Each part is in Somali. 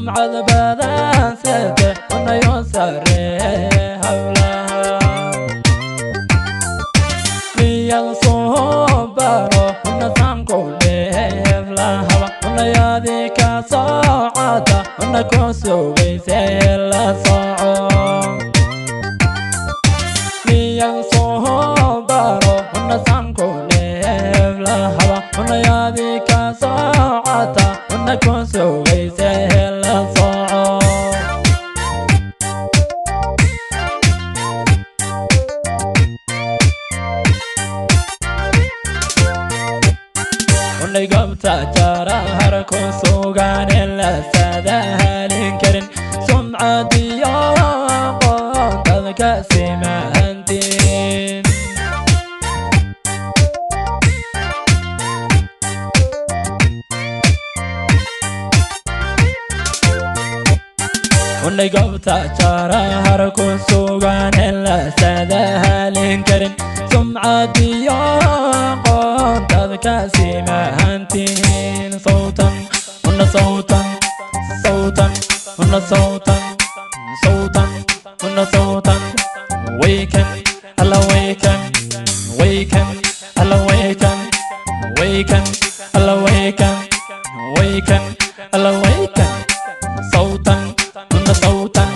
Sumcad badan sete unayo sare hablaha miyad soo baro una sanku dheeflahaba unayaadi ka socota una ku sugayse la soco miyad soo baro una sanku dheeflahaba unayaadi ka socota una ku sugayse la soco. Unay gobta jarahar ku sugan la saadahalin karin sumcadiyo aqoon dadka simahantiin. Unay gobta jarahar ku sugan la saadahalin karin sumcadiyo aqoon dadka simahantiin. Sawtan una sawtan sawtan una sawtan sawtan una sawtan waykan alla waykan waykan alla waykan waykan alla waykan waykan alla waykan sawtan una sawtan.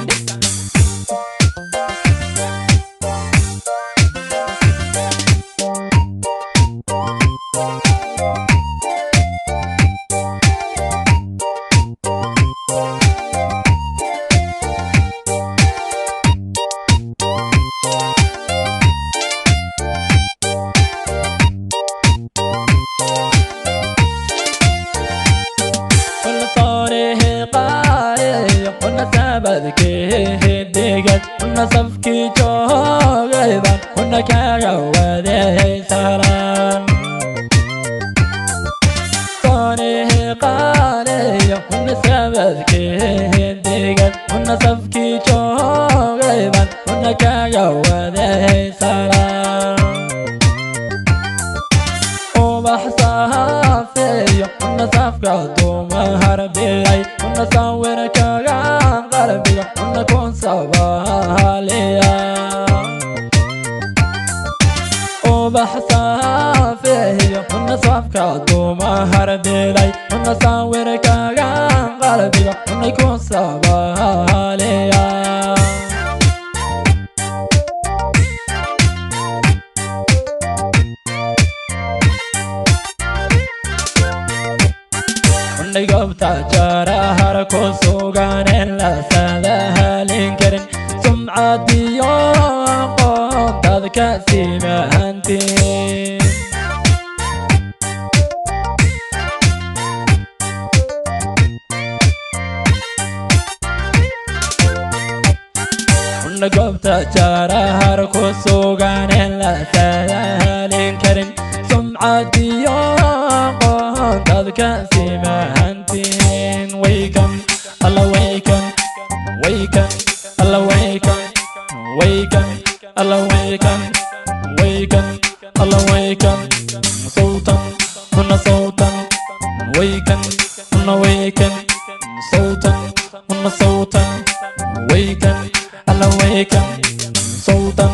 Kuna soorihi qaaliyo kuna sabadkii dhigad kuna safkii joogayban kuna kaga waday salaan soorihi qaaliyo kuna sabadkii dhigad kuna safkii joogayban kuna kaga waday salaan ubax saafeeyo una safka dumahar bilay una sawirkaga qalbiga una kun sabaaliya ubax saafeeyo una safka dumahar bilay una sawirkaga qalbiga una kun sabaaliya. Unay gobta jarahar ku sugan la saadahalin karin sumcadiyo aqoon dadka simahantiin. Una gobta jarahar ku sugan la saadahalin karin sumcadiyo aqoon dadka simahantiin. Waykan alla waykan waykan alla waykan waykan alla waykan waykan alla waykan sawtan una sawtan waykan una waykan sawtan una sawtan waykan alla waykan sawtan.